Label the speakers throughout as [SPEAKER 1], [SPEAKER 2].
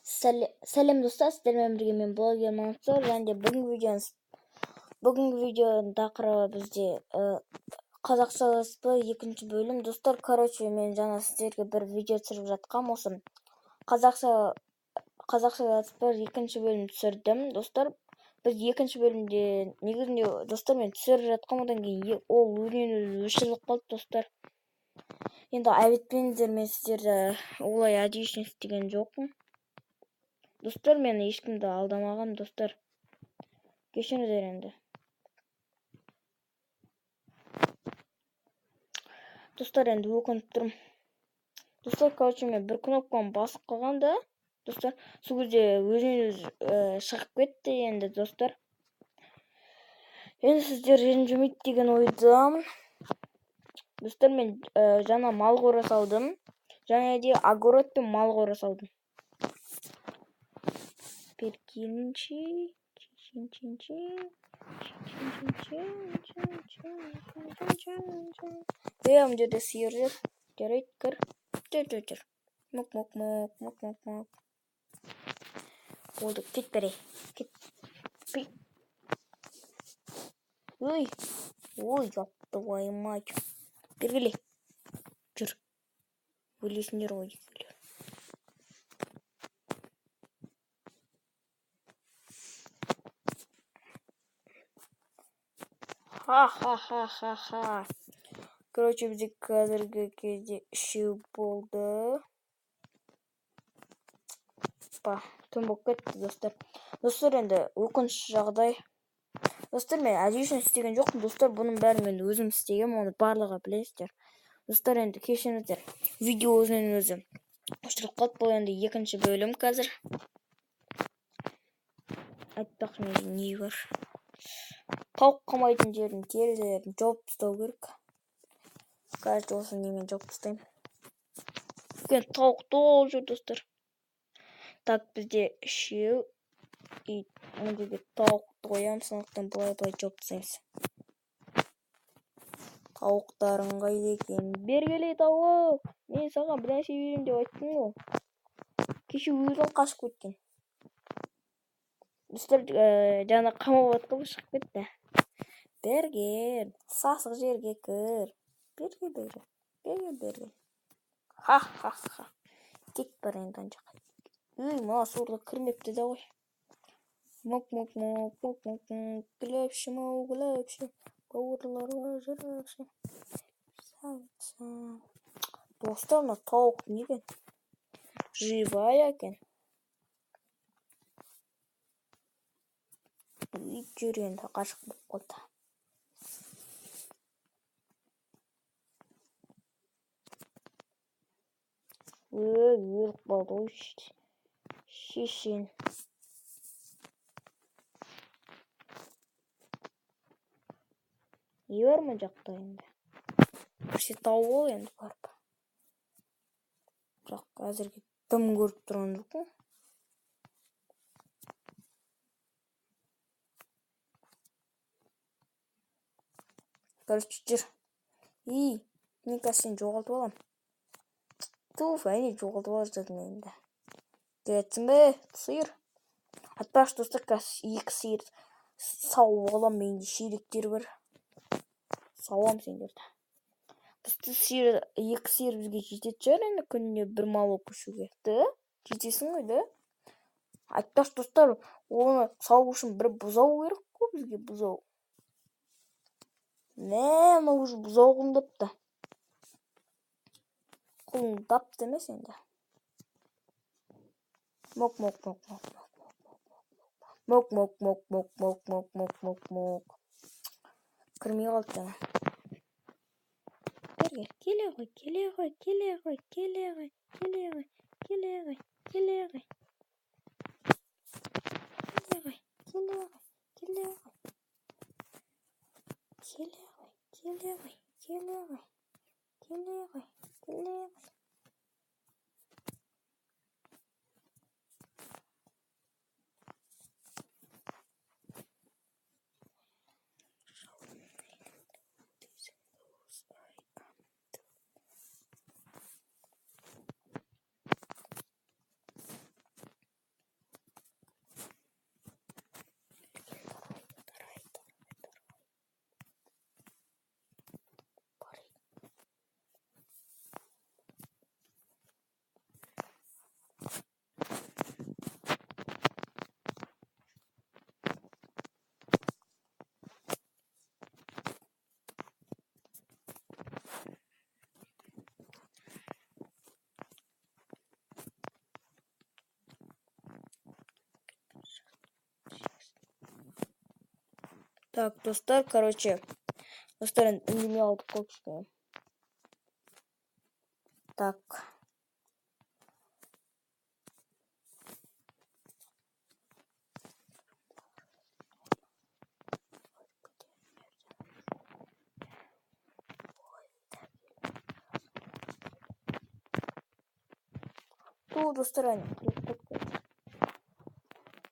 [SPEAKER 1] Сәлем достар, сіздермен бірге мен блогер Мансұр. Және де бүгінгі видеоның тақырыбы бізде қазақша летсплей екінші бөлім. Достар, короче, мен жаңа сіздерге бір видео түсіріп жатқам, осы қазақша летсплей екінші бөлім түсірдім. Достар, біз екінші бөлімде негізінде достар мен түсіріп жатқам, одан кейін ол өзінен өзі өшіріліп қалды достар. Енді айып етпеңіздер, мен сіздерді олай әдейі үшін істеген жоқпын. Достар, мен ешкімді алдамағам, достар. Кешіріңіздер енді. Достар, енді өкініп тұрмын. Достар, короче, мен бір кнопканы басып қалғанда, достар, сол кезде өзінен өзі шығып кетті енді, достар. Енді сіздер ренжімейді деген ойдамын. Достар, мен жаңа мал қора салдым. Және де огород пен мал қора салдым. Мына жерде сиыр жүр. Жарайды, кір. Жүр, жүр, жүр. Мук, мук, мук, мук, мук, мук. Болды, кет бері. Кет. Пи. Ой. Ой, ёб твою мать. Бергіле. Жүр. Өлесіңдер ғой екеулер. Ха-ха-ха-ха-ха. Короче, бізде қазіргі кезде үшеу болды. Па, түн болып кетті, достар. Достар, енді өкінішті жағдай. Достар, мен әдейі үшін істеген жоқпын. Достар, бұның бәрін мен өзім істегенмін, оны барлығы білесіздер. Достар, енді кешіріңіздер. Видео өзінен өзі өшіріліп қалды. Бұл енді екінші бөлім қазір. Айтпақшы, менде не бар? Тауық қалмайтын жерін, терезелерін жауып тастау керек. Қазір осы немен жауып тастаймын. Үлкен тауық толып жүр, достар. Так, бізде үшеу. И мына жерге тауықты қоямыз, сондықтан былай-былай жауып тастаймыз. Тауықтарың қайда екен? Бергеле тауық! Мен саған бір нәрсе беремін деп айттым ғой. Кеше өзің қашып кеткен. Достар, жаңа қамап жатқан шығып кетті. Бергел, сасық жерге кір. Бергел, бергел, бергел, бергел. Ха-ха-ха. Кет бар енді ана жаққа. Үй, мына сорлы кірмепті де ғой. Мук, мук, мук, мук, мук, мук. Күләпші, мау, күләпші. Бауырларға жырақшы. Сәтсі. Достар, мына тауық не екен? Живая екен. Үй, жүр енді, ғашық болып қалды. Ой, өліп қалды ғой, шешен. Не бар мына жақта енді? Бірсе тауып ал енді барып. Бірақ әзірге дым көріп тұрған жоқпын. Короче, жүр. Ей, мен қазір сені жоғалтып аламын. Туф, әне жоғалтып ала жаздадым енді. Келетсің бе, сиыр? Айтпақшы, достар, қазір екі сиыр сауып аламын, менде шелектер бар. Сауам сендерді. Достар, екі сиыр бізге жететін шығар енді күніне бір мал ішуге. Да? Жетесің ғой, да? Айтпақшы, достар, оны сауу үшін бір бұзау керек қой бізге, бұзау. Мә, мынау уже бұзау құлындапты. Құлындапты емес енді. Мок, мок, мок, мок, мок, мок, мок, мок, мок, мок, мок, мок, мок, мок, мок. Кірмей қалды жаңа. Бері келе ғой, келе ғой, келе ғой, келе ғой, келе ғой, келе ғой, келе ғой. Келе ғой, келе ғой, келе ғой. Келе ғой, келе ғой, келе ғой, келе ғой, келе ғой. Так, достар, короче, достар, енді үндемей алдық қой кішкене. Так. Ту, достар, әне, қырылып қалды.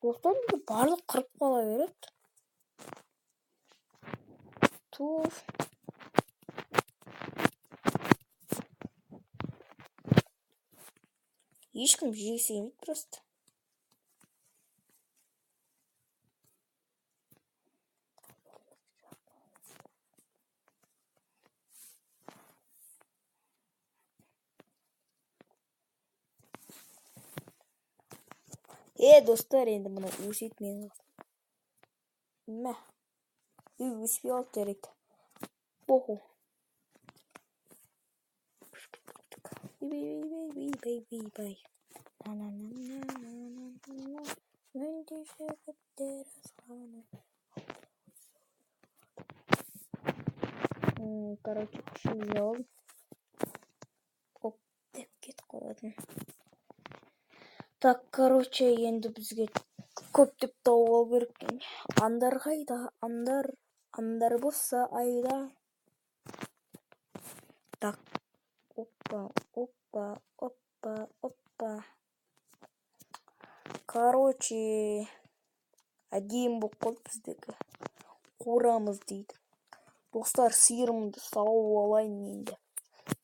[SPEAKER 1] Достар, неге барлық қырып қала береді? Туф. Ешкім жегісі келмейді просто. Достар, енді мына өседі менің қасым. Мә. Үй өспей қалды, жарайды. Похуй. Короче, күшін жауып. Оп, деп кетіп қалатын. Так, короче, енді бізге көптеп тауып алу керек екен. Андар қайда? Андар, андар болса айда. Так, опа, опа, опа, опа. Короче, әдемі болып қалды біздікі. Қорамыз дейді. Достар, сиырымды сауып алайын енді.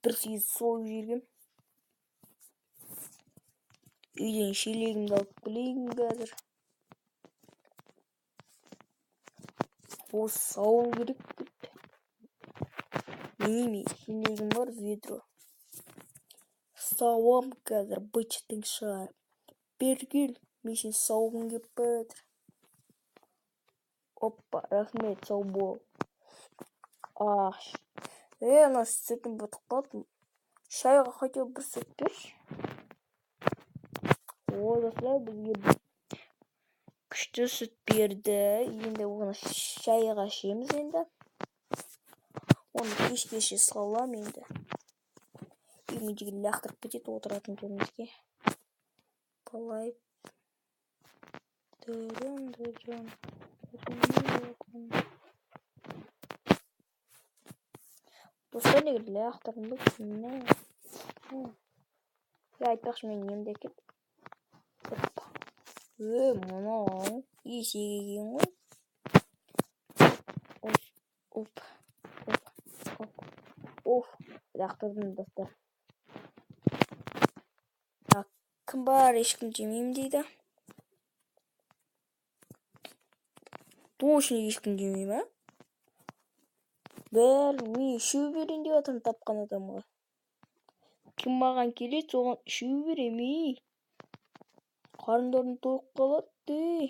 [SPEAKER 1] Бір сиыр сойып жібергем. Үйден шелегімді алып келейін қазір. Осы сауы керек деп. Неме, шелегім бар, ведро. Сауам қазір, бычытың шығарып. Бері кел, мен сені сауғым келіп бара жатыр. Опа, рахмет, сау бол. Ах, ана сүтім бітіп қалды. Шайға хотя бы бір сүт берші. О, достар, бізге күшті сүт берді. Енді оны шайға ішеміз енді. Оны кешке іше салам енді. Үйіме деген лақтырып кетеді отыратын жерімізге. Былай. Достар, неге лақтырдым ба? Я айтпақшы, мен немді әкеп. Мынау есегі екен ғой. Оп, оп, оп, оп. Оф, лақтырдым, достар. Так, кім бар, ешкім жемеймін дейді. Точно ешкім жемей ма? Бәрі мен үшеу берейін деп жатырмын тапқан адамға. Кім маған келеді, соған үшеу беремін, ей. Қарындарым тойып қалады, ей.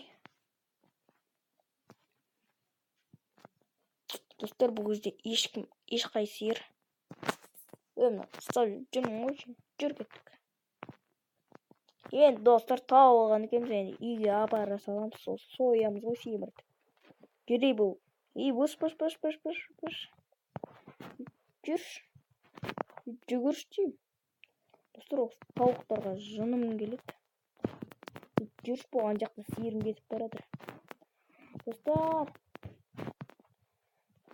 [SPEAKER 1] Достар, бұл кезде ешкім, ешқай сиыр. Мына ұстап жүрмін ғой, жүр кеттік. Енді достар, тауып алған екенбіз, енді үйге апара саламыз, сол соямыз ғой семіртіп. Жүрей бұл. Ей, бос, бос, бос, бос, бос, бос. Жүрші. Жүгірші деймін. Достар, осы тауықтарға жыным келеді. Жүрші, бұл ана жақта сиырым кетіп бара жатыр. Достар,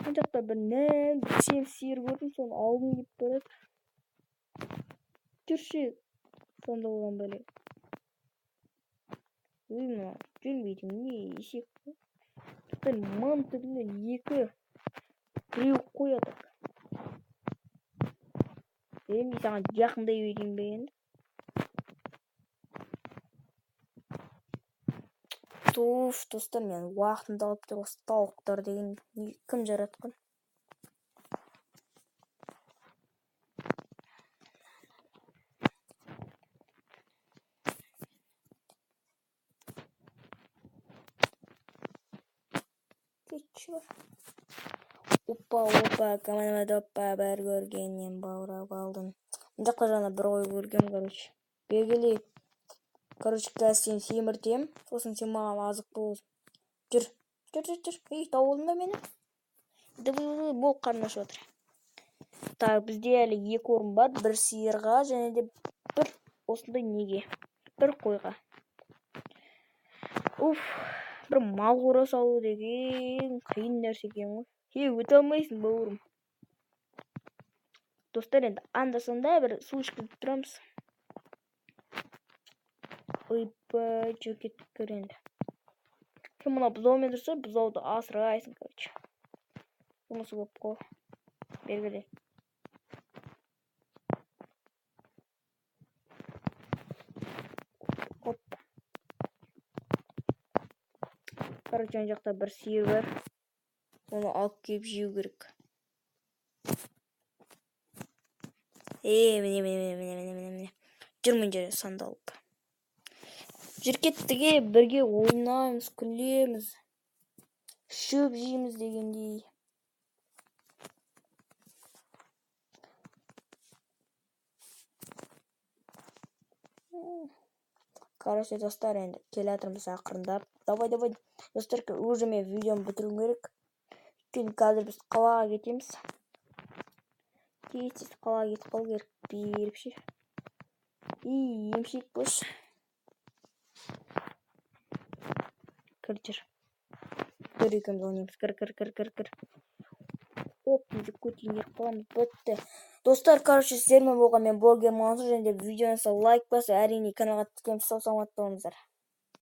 [SPEAKER 1] ана жақта бір нәм, бір сем сиыр көрдім, соны алғым келіп бара жатыр. Жүрші, сонда болған бәле. Үй, мына жүрмейтін не есек қой. Достар, мың түбінде екі біреу қояды. Мен саған жақындай берейін бе енді? Туф, достар, мен уақытымды алып тұр осы тауықтар деген кім жаратқан? Кетші бар. Опа, опа, командамды опа, бір көргеннен баурап алдым. Мына жақта жаңа бір ой көргем, короче. Белгілі. Короче, қазір сені семіртем, сосын сен маған азық боласың. Жүр, Жүр, жүр, жүр. Ей, тауып алдың ба мені? Давай, бол, қарным ашып жатыр. Так, бізде әлі 2 орын бар. Бір сиырға және де бір осындай неге? Бір қойға. Уф, бір мал қора салу деген қиын нәрсе екен ғой. Ей, өте алмайсың, бауырым. Достар, енді анда-санда бір су ішкізіп тұрамыз. Ойбай, жүр кеттік кір енді. Кім мына бұзаумен тұрса, бұзауды асырайсың, короче. Жұмысы көп қой. Бергіле. Оп. Короче, ана жақта бір сиыр бар. Оны алып келіп жеу керек. Е, міне, міне, міне, міне, міне, міне, міне. Жүр мына жерде сандалып. Жүр кеттік, е, бірге ойнаймыз, күлеміз. Шөп жейміз дегендей. Короче, достар, енді келе жатырмыз ақырындап. Давай, давай. Достар, уже мен видеоны бітіруім керек. Өйткені қазір біз қалаға кетеміз. Тез-тез қалаға кетіп қалу керек беріп ше. И, емшек қойшы. Кір, жүр. Кір, екеуміз ойнаймыз. Кір, кір, кір, кір, кір. Оп, деп көтейін еріп қаламыз. Бітті. Достар, короче, сіздермен болған мен блогер Мансұр, және де видеоны лайк басып, әрине каналға тіркеліп, сау саламатта болыңыздар.